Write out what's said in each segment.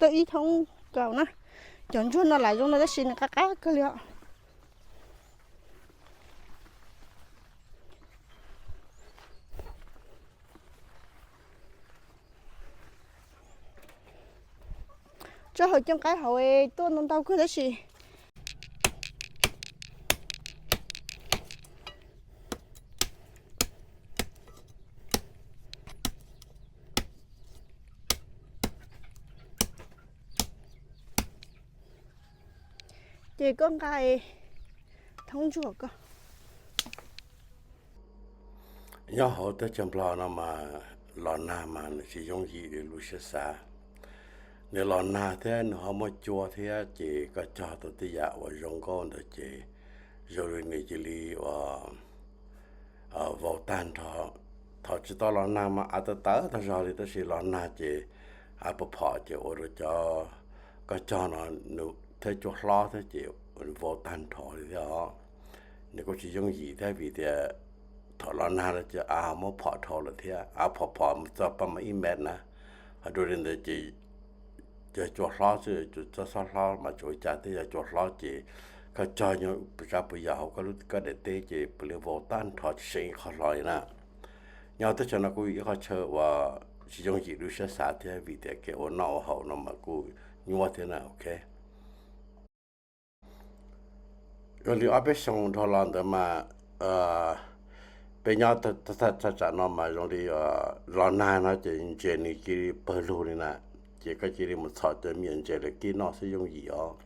Ib thoob kaum na, cov ntsuag no lam zoo no tab sis nws qab qab kawg li os. Tsob hauv cooj qaib hauv tuaj ntau ntau kawg tab sis ces koj nqa thoob ntsuag koj. Nyob hauv teb chaws Nplog no mas los nag mas nws tsis yooj yim li lub siab xav. Nws los nag thiab nws ho muaj cua thiab ces koj cog tau tej yam uas zoo nkauj ntawd ces zoo li nws cia li uas vau tag nrho. Thaum tsis tau los nag mas av tawv tawv tag zog li tab sis los nag ces av pom phom ces ua rau cov koj cog no nws thiab cua hlob thiab ces vau tag nrho li thiab os. Nws kuj tsis yooj yim thiab vim tias thaum los nag no ces av muab phom dhau lawm thiab av phom phom mus txog pab mas ib mev na. Ho dua li ntawd ces yog cua hlob xwb, txoj xob hlob mas tsis ua cas thiab yog cua hlob ces koj cog nyob puas tsav puas yam hauv koj lub koj daim teb ces puav leej vau tag nrho tsis seem ib qho hlo li na. Nyob teb chaws no kuj yog ib qho chaw uas tsis yooj yim lub siab xav thiab vim tias kev ua noj ua haus no mas kuj nyuaj thiab na, ok. Zoo li ob peb xyoo dhau los ntawd mas peb nyob thaj tsam no mas zoo li los nag no ces ntses nws cia li pawg lug li na, ces koj cia li mus txhom cov me nyuam ntses lawv kib noj xwb yooj yim os.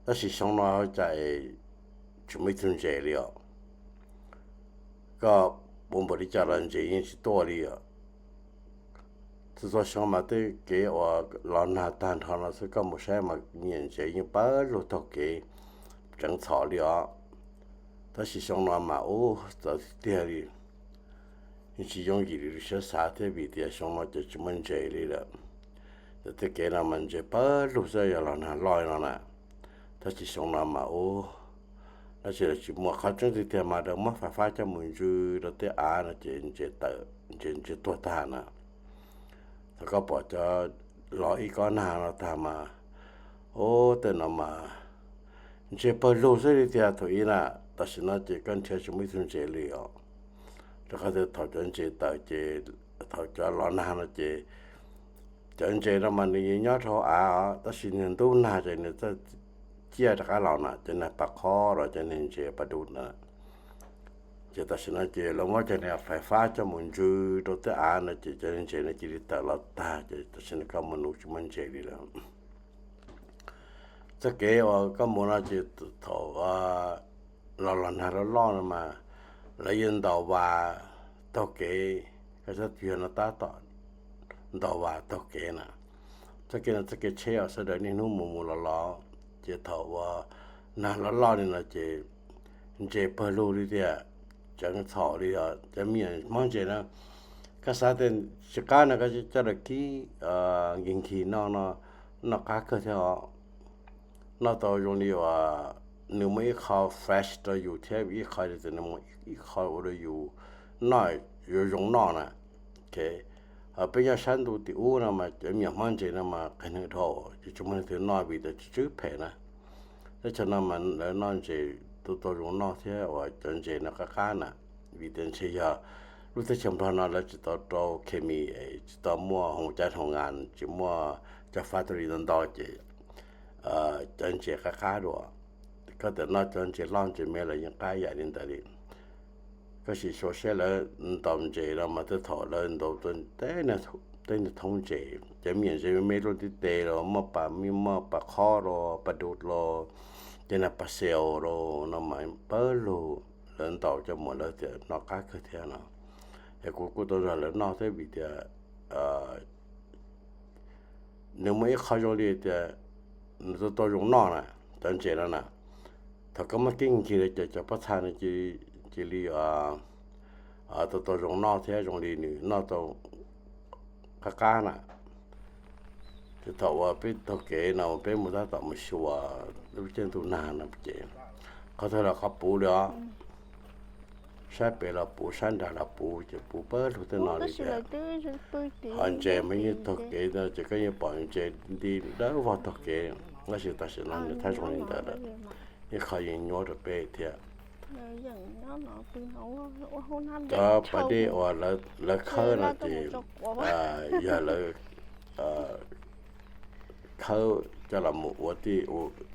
Tab sis xyoo no cas tsis muaj ib tug ntses li os. Koj ua npaum li cas los ntses yeej tsis tuaj li os. Txhua txhua xyoo mas tej kev uas los nag tag nrho no xwb koj mus saib mas me nyuam ntses yeej pawg lug taug kev tseev txhom li os. Tab sis xyoo no mas ub txawv tiag tiag li, yeej tsis yooj yim li lub siab xav thiab vim tias xyoo no ces tsis muaj ntses li lawm. Ntawm tej kev no mas ntses pawg lug xwb yog los nag loj li no na. Tab sis xyoo no mas ub, dab tsi los tsis muaj. Qhov tseeb tiag tiag mas lawv muab fais fab coj mus ntsw rau tej av no ces ntses tawm, ntses ntses tuag tag na. Thaum koj pom cov los ib kob nag no tag mas, ub, tej no mas ntses pawg lug xwb li tiag thaum ub na. Tam sim no ces koj nrhiav tsis muaj ib tug ntses li os. Rau qhov tias thaum cov ntses tawm ces, thaum cov los nag no ces cov ntses no mas nws nyob rau hauv av os, tab sis nws ntub nag ces nws txawj ciaj rov qab los na, cov nag pas khob los cov niag ntses pas dub na. Ces tam sim no ces lawv muab cov niag fais fab coj mus ntsw rau tej av no ces cov ntses no cia li tawm los tag ces tam sim no koj mus nuv tsis muaj ntses li lawm. Txoj kev uas koj mus no ces thaum los los nag loj loj no mas lawv yuav ntaus vas taug kev, koj sab twg yog no tab tom ntaus vas taug kev na. Txoj kev no txoj kev tsheb os, sawv daws niaj hnub mus mus los los, ces thaum uas nag loj loj li no ces ntses pawg lug li tiag, tseev txhom li os. Cov me nyuam hmob ntses na, koj xav tias tsis qab no koj coj los kib nkig nkig noj no, noj qab kawg thiab os. Noj tau zoo li uas nws muaj ib qho fresh rau yus thiab ib qho li tias nws muaj ib qho ua rau yus noj yuav zoo noj na. Ho peb nyob sab ntuj tim ub no mas cov me nyuam hmob ntses no mas qig neeg dhau, ces tsis muaj leej twg noj vim tias tsis tswb phem na. Teb chaws no mas lawv noj ntses tau tau zoo noj thiab uas cov ntses no qab qab na, vim tias ntshe yog lub teb chaws Nplog no lawv tsis tau rau khes mis, tsis tau muaj hoov cab hoov nas, tsis muaj cov factory ntau ntau ces cov ntses qab qab dua. Koj txawm noj cov ntses loj ntses me los yeej qab yam li ntawd li. Koj sim xyuas seb lawv ntaus ntses no mas tej thaum lawv ntaus tej niag thoob ntses, cov me nyuam ntses me me luaj tib tes los muaj pas, muaj pas khob los pas dub los, cov niag pas xeus los no mas pawg lug, lawv ntaus coj mus lawv tias noj qab kawg thiab no. Es kuv kuj tau zam lawv noj thiab vim tias nws muaj ib qho zoo li tias nws tau tau zoo noj na, cov ntses no na. Thaum koj muab kib nkig lawm ces cov pob txha no cia li tau tau zoo noj thiab zoo li nws noj tau qab qab na. Ces thaum uas peb taug kev no peb mus tab tom mus xyuas lub caij ntuj nag no ces qhov twg los qhov puv li os. Sab pem los puv, sab nrad los puv, ces puv pawg lug tej no li tias. Ho ntses mas yeej taug kev no ces koj yeej pom ntses nti dawb vog taug kev, tab sis tam sim no nws thab zoo li ntawd lawm, ib qho yeej nyuaj rau peb thiab. Cov pas dej uas lawv khawb no ces yog lawv khawb coj los mus ua tij,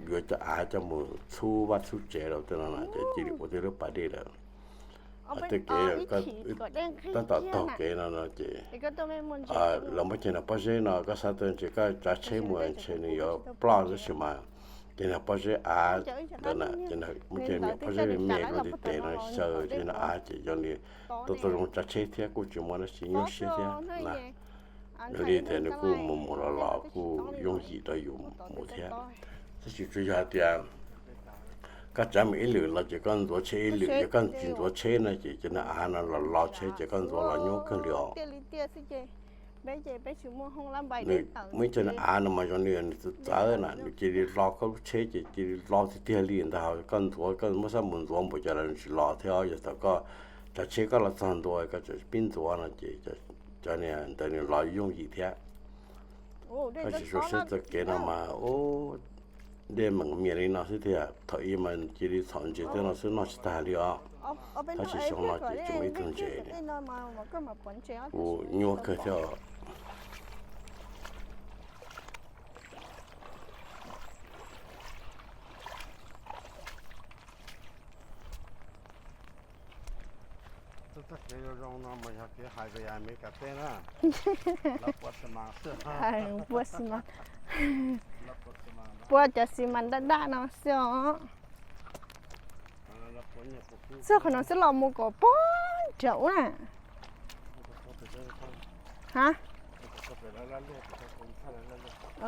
yuav cov av coj mus txhub vaj txhub tsev rau tej no na ces cia li ua tej lub pas dej lawm. Tej kev tab tom taug kev no no ces lawv muab ceg nrog pob zeb no, koj xav tuaj ntshe koj tsav tsheb mus ntshe nws yuav ploj tab sis mas ceg nrog pob zeb av ntawd na, muab ceg nrog pob zeb me me rau ntiv tes no xyaw ceg nrog av ces zoo li tau tau zoo tsav tsheb thiab kuj tsis muaj dab tsi nyuaj siab thiab na. Yog li tias nws kuj mus mus los los kuj yooj yim rau yus mus thiab. Tab sis tsuas yog hais tias koj tsav mus ib lwm los ces koj ntxuav tsheb ib lwm, yog koj tsis ntxuav tsheb no ces cov niag av no los los tsheb ces koj ntxuav los nyuaj kawg li os. Nws muaj ib co niag av no mas zoo li nws txawv txawv na, nws cia li lo koj lub tsheb ces cia li lo tiag tiag li ntag. Koj ntxuav, koj muab xab npum ntxuav npaum cas los nws tsis lo thiab. Yog thaum koj tsav tsheb koj los txog ntua koj tseem pib ntxuav no ces cov niag ntawd nws lo yooj yim thiab. Koj tsis txhob siab txawj kev no mas ub, dej meem mias li no xwb tiag. Thaum ub mas cia li txhom ntses tej no xwb noj tsis tag li os. Tab sis xyoo no ces tsis muaj ib tug ntses li, kuj nyuaj kawg thiab os. Txoj kev zoo zoo no mas yog kev hais rau yav Amelikas teb na. Pua xi mas, pua cov xi mas daj daj no xwb os. Txog qhov no xwb los mus kom pog nraud na. Ha?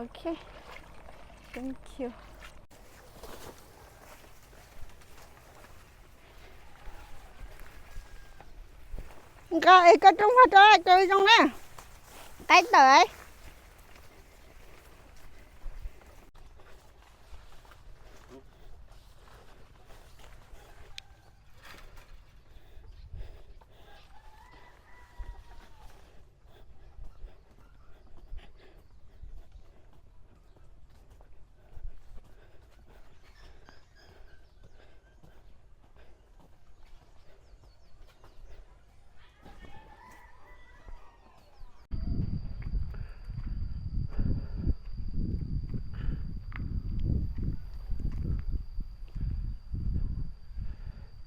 Ok. Thank you. Nqa es koj rooj vag rau cov zoo na. Qaib tawm.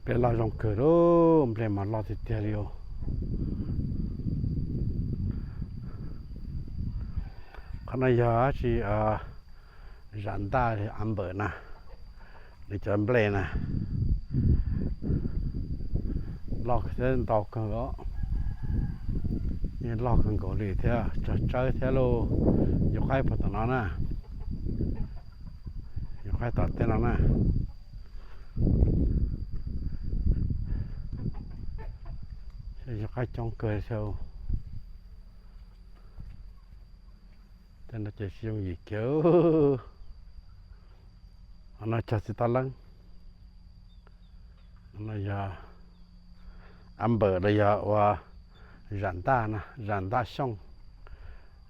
Peb loj zoo kawg lauj, nplej mas loj tiag tiag li os. Qhov no yog dab tsi? Zam ntaj ambawm na, nws cov nplej na. Loj thiab ntau kawg os, yeej loj kawg nkaus li thiab, tsawg tsawb thiab lauj. Yus qaib puag tom no na, yus qaib tom tej no na. Yus qaib coob kawg thiab. Tej no ces tsis yooj yim kiag. Qhov no cog txiv toj leeb. Qhov no yog ambawm los yog ua zam ntaj na, zam ntaj xyooj.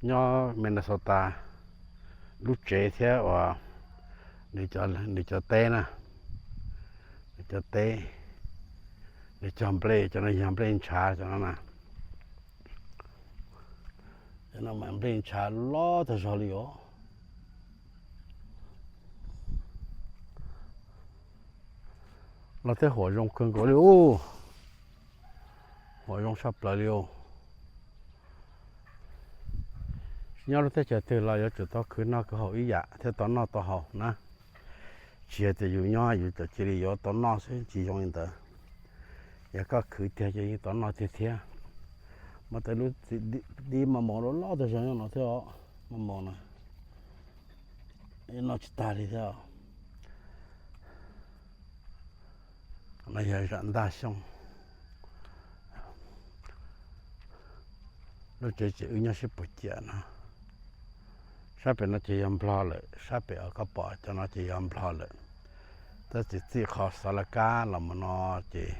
Nyob Minnesota lub tsev thiab uas nws cov teb na, nws cov teb, nws cog nplej, cov no yog nplej ntshav cov no na. Cov no mas nplej ntshav loj tag zog li os. Loj thiab huam zoo kawg nkaus li os. Huam zoo tshaj plaws li os. Nyob lub teb chaws twg los yuav tsum tau khwv noj khwv haus ib yam thiab tau noj tau haus na. Tsis yog tias yus nyob yus txawm cia li yuav tau noj xwb, tsis zoo li ntawd. Yog koj khwv tiag ces yeej tau noj tiag thiab. Muaj tej lub dib maj maus loj loj tag zog nyob no thiab os, maj maus na, noj tsis tag li thiab. No yog zam ntaj xyooj. Lub tsev ces wb nyob sib puag ciam no. Sab pem no ces yog Nplog lawm, sab pem uas koj pom cov no ces yog Nplog lawm. Tab sis txij qhov xav laj kab los mus no ces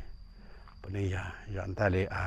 Nws yog zom ntaj li a.